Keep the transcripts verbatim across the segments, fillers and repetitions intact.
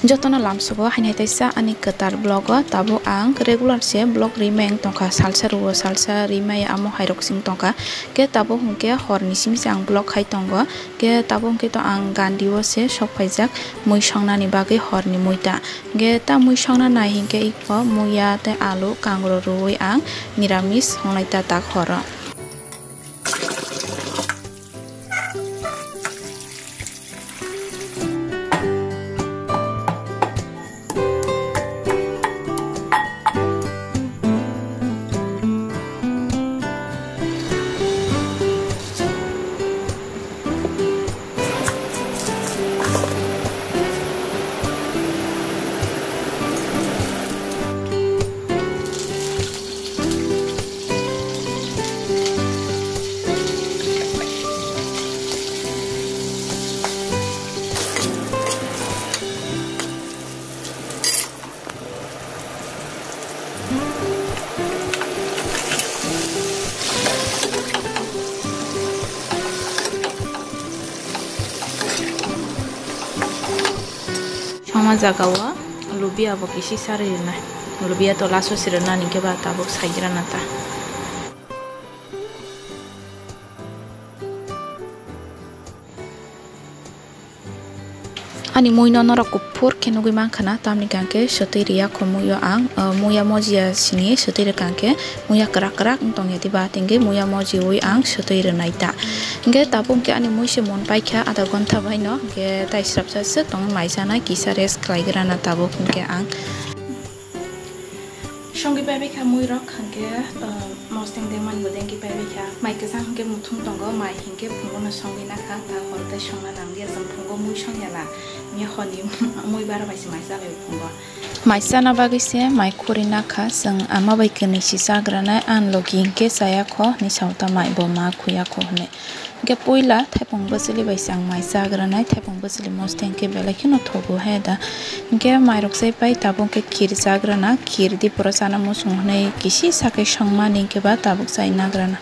Jotono lamsogo haini hai taisa ani kwtal vlog o, tabuk ang regular se vlog rimai wng tongkha, salsa rwo salsa rimai amo hairok sing tongkha. Khe tabuk hwnkhe horni simi se ang vlog khai tongo. Khe tabuk hwnkhe to ang gandi o se sok phaijak mui songnani bagwi horni muita. Khe ta mui songna nai hinkhe iko muiya tei alu kangro rwui ang niramis songnai ta tak horo. Songma jaga o lubia bo kisi sari rwnai. Lubia to laso si rwnani khe ba tabuk saigrana ta. Ani mui no norok kuphur khe nugui mankha na, tamni hwnkhe swtwi rwya kho mui o ang, o, muiya mojia sini swtwi rwkha hwnkhe muiya kwrak kwrak wng tongya diba, tengwi muiya mojiui ang swtwi rwnai ta. Hwnkhe tabuk hwnkhe ani mui se mon paikha adha ghonta bai no, hwnkhe tai srapsa swk tongwi mai chanai, kisa rest khlai grana tabuk hwnkhe ang. Songwi paibai kha mui rok hwnkhe, uh, mosteng de man bo dengki paibai kha. Mai kwchang hwnkhe muthung tongo, mai hwnkhe phungo no songwi nakha, ta hor tei songna nangya, chwng phungo mui songya la, mia honi mui bara bai se mai chalai phungo. Mai chana bagwi se mai khuri nakha, chwng ama bai kwnwi si chagranai, ang logi hwnkhe chaya kho hinwi sao ta mai bo ma khuya kho hinwi. Hwnkhe puila thaipung bwchwlwi bai se ang mai chagranai, thaipung bwchwlwi mosteng khe belai kheno thogo he da. Hwnkhe mairok chai pai tabuk khe khir chagrana, khir diporo chana muchung hwnwi kisi sakhe songmani hwnkhe ba tabuk chai nagrana.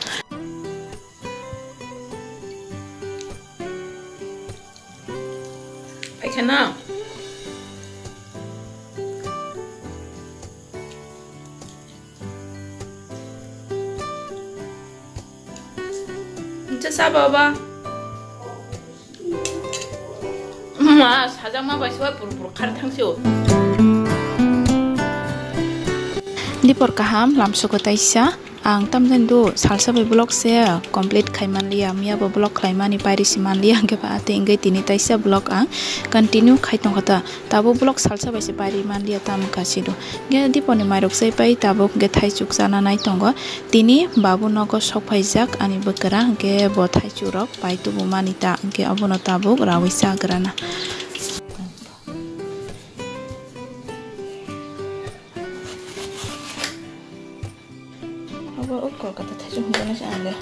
Paikha na. Nche sa baba. Ma, sajak ma bai suai pur pur khar thang sio. Dipor kaham, lamsugo taisa. Ang tamjani do salsa bai vlog se complete khai manliya, miya bo vlog khlai mani pairi si manliya, hwnkhe ba ate hwnkhe tini taisa vlog ang continue khai tongkha ta. Tabuk vlog salsa bai se pairi manliya, tamo kasi do. Hwnkhe diponi mairok chai pai tabuk hwnkhe thaichuk chana nai tongo. Tini babu nogo sok phaijak ani bwkra, hwnkhe bo thaichuk rok pai tubu mani ta, hwnkhe obono tabuk raui chagrana. Abo o Kolkata thaichuk hwnjana se ang le.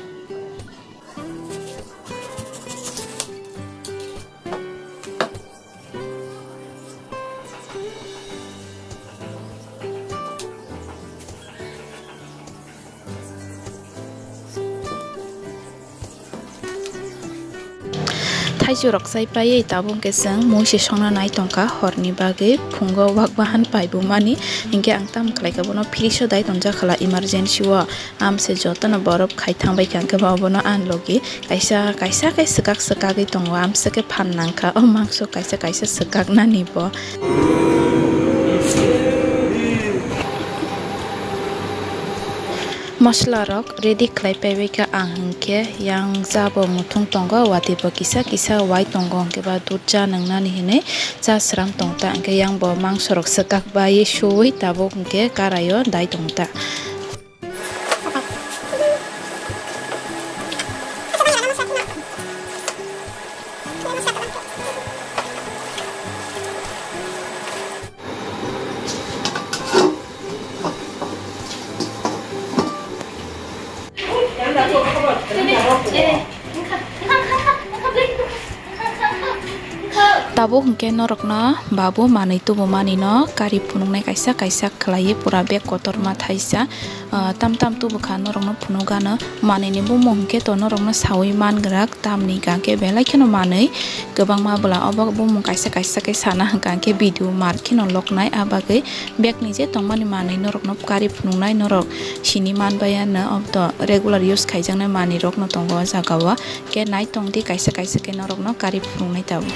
Thaichuk rok chai paiwi tabuk hwnkhe chwng mui se songna nai tongkha horni bagwi, phungo wak bahan paibumani, hinkhe ang tamo khlaikha bono fridge o dai tongjak khala emergency o, amse jotono borok khai thangbai kha, hwnkhe ba obono ang logi kaisa kaisa khe swkak swkagwi tongo, amswk khe phan nangkha o mangso kaisa kaisa swkaknani bo. Mosola rok ready khlai paibai kha ang, hinkhe yang cha bo muthung tongo, watwi bo kisa kisa wai tongo, hinkhe ba dudh cha nwngnani hinwi cha sram tong ta, hinkhe yang bo mangso rok swkak bai suwi tabuk hinkhe karai o dai tong ta. Abo hwnkhe norokno babu manwi tubumanino kari phunuknai kaisa kaisa khlaiwi pura bag kotorma thaisa, ah, tam tam tubukha norokno phunukgano. Manwini bumung hwnkhe to norokno sawi mangwrak, tamni hwnkhe belai kheno manwi kwbangma bwla obo bumung kaisa kaisa khe sana hwnkha hwnkhe video mar kheno loknai, a bagwi bagni je tongmani manwi norokno kari phunuknai, norok sini manbaiya no, obo to regular use khaijaknai manwirokno tongo o jagao. Khe nai tongdi, kaisa kaisa khe norokno kari phunuknai tabuk.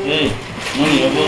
Ei, noni abo.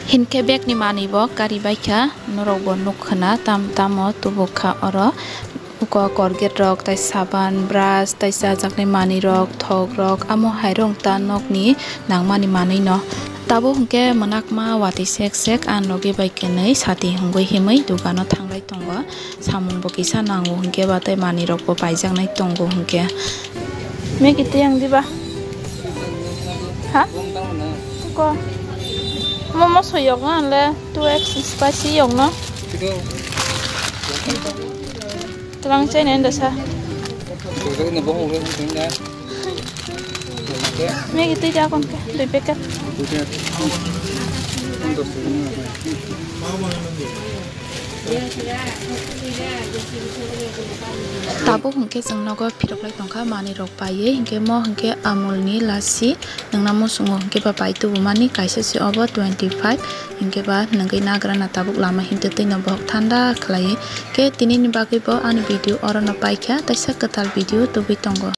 Hinkhe bagni manwi bo kari baikha, norok bo nuk khna tam tamo tubukha oro. Uko Colgate rok, tai saban, brush, tai chajaknai manwi rok, thok rok, amo hai rok ta nokni nangmani manwi no. Tabuk hinkhe mwnakma watwi sek sek, a nogwi bai kwnwi sati hungwi himwi dogano thanglai tongo. Samung bo kisa nango hinkhe ba tei manwi rok bo paijaknai tongo hinkhe. Maggie tei ang diba? Ha? Ko. Momo soyok no le two X spicy yok no. Twlang chai nai da sa. Maggie tei da kon ke dui packet. Tabuk hwnkhe chwng nogo phirok lai tongkha, manwi rok paiwi, hinkhe mo hinkhe Amul ni lassi nwngna muchungo, hinkhe ba pai tubumani kaisa se obo twenty five, hinkhe ba nwngwi nagra na tabuk lama himtwi twi no bohok thanda khlaiwi. Khe tini ni bagwi bo ani video oro no paikha, teisa kwtal video tubui tongo.